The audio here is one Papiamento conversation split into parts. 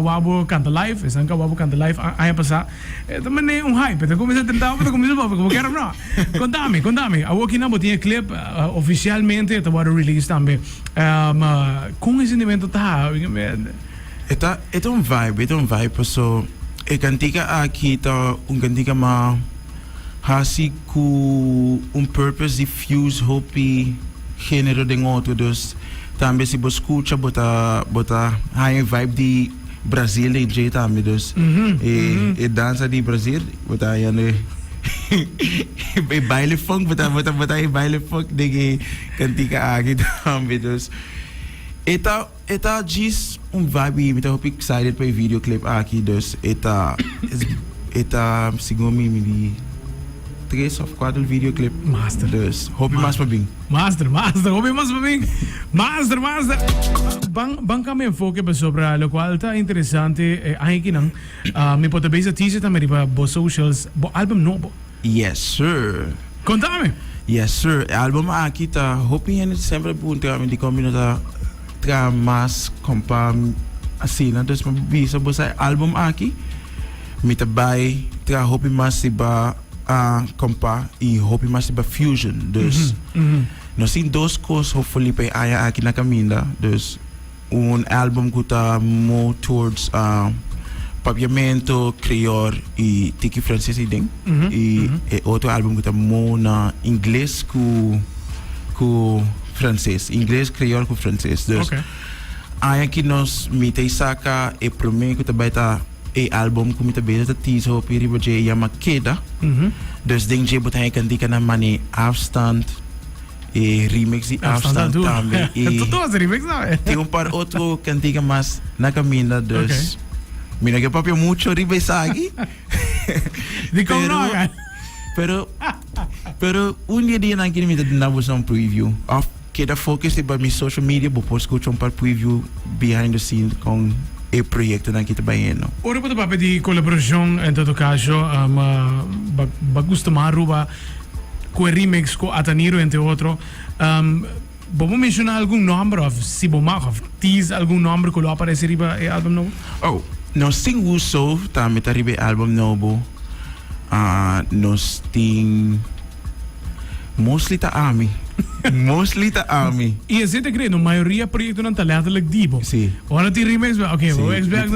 wak bo canta live, esnan cu a wak bo canta live aña pasa, e ta mane un hype, e ta cuminsa tenta bo, ta cuminsa papia como kier of no. Contami, contami, awor kinan bo tin e clip oficialmente e ta worde release tambe. Con e sentimento ta? E ta, e ta un vibe, e ta un vibe paso e cantica aki ta un cantica mas haci cu un purpose di fuse hopi genero den otro, dus tambe si bo scucha bo ta bo ta haña e vibe di Brazil den dje tambe, dus e e dansa di Brazil bo ta haña e baile funk bo ta bo ta bo ta haña e baile funk den e cantica aki tambe, dus e ta. E ta djis un vibe y mi ta hopi excited pa e videoclip aki dus e ta e ta segun mi mi di tres of cuater videoclip. Master. Dus hopi mas pa bin. Master, master, hopi mas pa bin. Master, master. Ban ban cambia enfoke pasobra locual ta interesante e aña kinan mi por ta bezig teaser tambe riba bo socials bo album nobo. Yes sir. Contame! Yes sir, e album aki ta hopi hende semper a puntra mi dikon mi no ta traha mas kompa asina, dus mi bisa bo sa e album aki mi ta bai traha hopi mas riba kompa i hopi mas riba fusion, dus nos tin dos kos hopefully pa e aña aki na kaminda, dus. Un album ku ta more towards Papiamento, Creole i tiki Franses ei den. I e otro album ku ta more na Ingles ku ku Franses. Ingles, Creole ku Franses. Dus aña ki nos mi ta saka e prome ku ta bai ta e album ku mi ta bezig ta tease hopi riba dje yama Keda. Dus den dje bo ta haña kantikanan manera Afstand. E remix di Afstand tambe. Y remix tambe. Tin un par otro cantica mas na caminda, dus mi no ke papia mucho riba esaki. Di con no? Pero, pero un dia dia nan kini mi ta duna boso un preview. Of keda focus riba mi social media, bo por scucha un par preview behind the scene con e proyectonan ki ta bayendo. Ora bo ta papia di colaboracion, en todo caso, ba, ba gusta mas Aruba Cu e remix cu Ataniro entre otro. Bo por menciona algun nomber of si bo mag of tease algun nomber cu lo aparece riba e album nobo? Oh, nos tin Wuso tambe ta riba e album nobo. Nos tin mostly ta ami. Mostly ta ami. Y esey ta cree, no mayoria proyectonan ta letterlijk di bo. Si. Ora tin remix, ok, bo expect.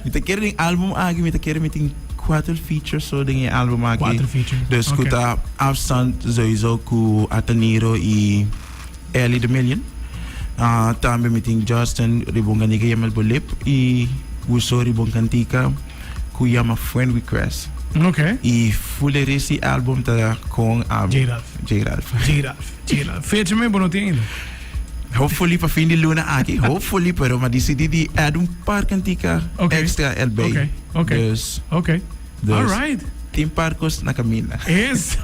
Mi ta kere den album aki, mi ta kere mi tin. Cuater features so den e album aki. Cuater features. Dus cu ta Afstand sowieso cu Ataniro y Ellie the Million. Tambe mi tin Justin riba un cantica yama El Bolip y Wuso riba un cantica cu yama Friend Request. Ok. Y full e rest di album ta con ami. J Ralph. J Ralph. J Ralph. J Ralph. Fecha me bo no tin ainda? Hopefully pa fin di luna aki, hopefully, pero m'a dicidi di add un par cantica extra erbij. Ok, ok. Dus, Ok. dus All right. tin par cos na caminda. Eso,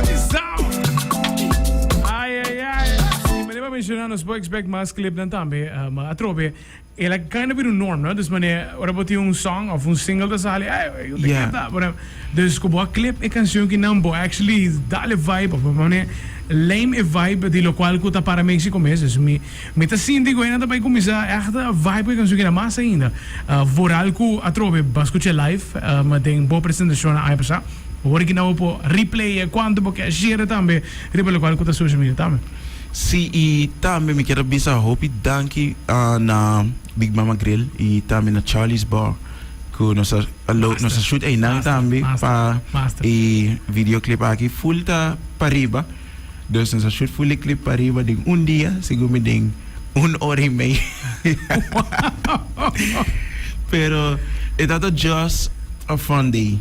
eso. Ay, ay, ay. Y manera bo a menciona, nos por expect mas clipnan tambe. Um, atrobe, El a kind of bira un norm, no? Dus manera ora bo tin un song of un single ta sali, ey, yo te canta. Bueno, dus ku bo a clip e cancion kinan, bo actually dal e vibe of bo manera lame e vibe di locual ku ta para Mexico mes. Dus mi, mi ta sinti ku hende ta bai kuminsa echt a vibe ku e cancion kinan mas ainda. Vooral ku atrobe bo a scucha live den bo presentacion aña pasa. Ora kinan bo por replay e cuanto bo ke share tambe riba locual ku ta social media tambe. Sí, y tambe mi kier a bisa hopi danki na Big Mama Grill y tambe na Charlie's Bar cu nos a nos a shoot eynan tambe pa e videoclip aki full ta pariba dus nos a shoot full e clip pariba den un dia segun mi den un ora y mei pero e tabata just a fun day.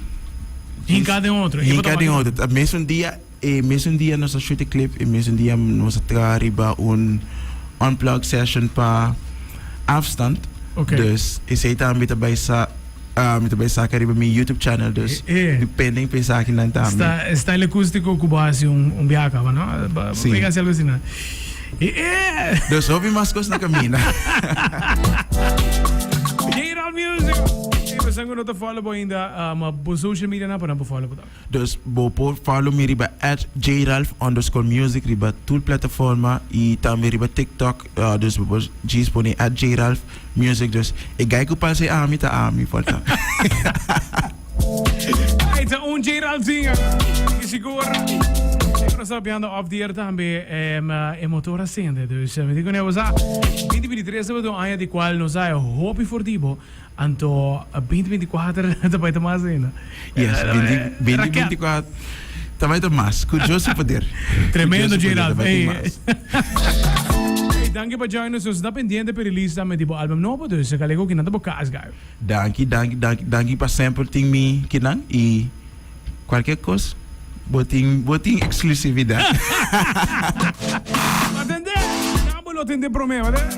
Hinca den otro. Hinca den otro. Ta mesun dia. E mesun dia nos a shoot e clip, e mesun dia nos a traha riba un unplug session pa Afstand. Ok. Dus esei tambe ta bai sa, mi ta bai saka riba mi YouTube channel, dus depending pa esakinan tambe. Sta style acústico ku bo hasi un biaha kaba, no? Bo Si. pega hasi algo asina. E e! Dus hopi mas kos na kaminda. J-Rock Music! Esnan ku no ta follow bo ainda, bo social media nan pa nan por follow bo tambe. Dus bo por follow mi riba @jralph_music riba tur plataforma y tambe riba TikTok. Dus bo por djis pone @jralphmusic. Dus e guy ku parse ami ta ami por ta. Ay, ta un J-Ralphzinho. Ki sigur. E nos ta papiando off the air tambe. E motor a sende. Dus mi di ku bo sa 2023 tabata un aña di cual nos a hopi for di bo. Anto 2024 ta bai ta mas ainda. Yes, 2024 ta bai ta mas. Ku Dios su poder. Tremendo, J-Ralph. Hey. Hey, danki pa join us. Nos ta pendiente pa release tambe di bo album nobo. Dus kalego kinan ta bo kas, guy. Danki, danki, danki, danki pa semper tin mi kinan y cualkier cos bo tin, bo tin exclusividad. Bo tende? Nan bo lo tende prome, bo tende?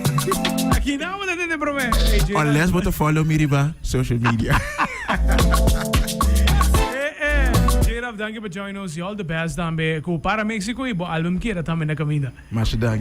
Aki nan bo ta tende prome. Hey, J-Ralph. Unless bo ta follow mi riba social media. Eh, eh. J-Ralph, danki pa join nos y all the best tambe cu Para Mexico y bo album keda tambe na caminda. Masha danki.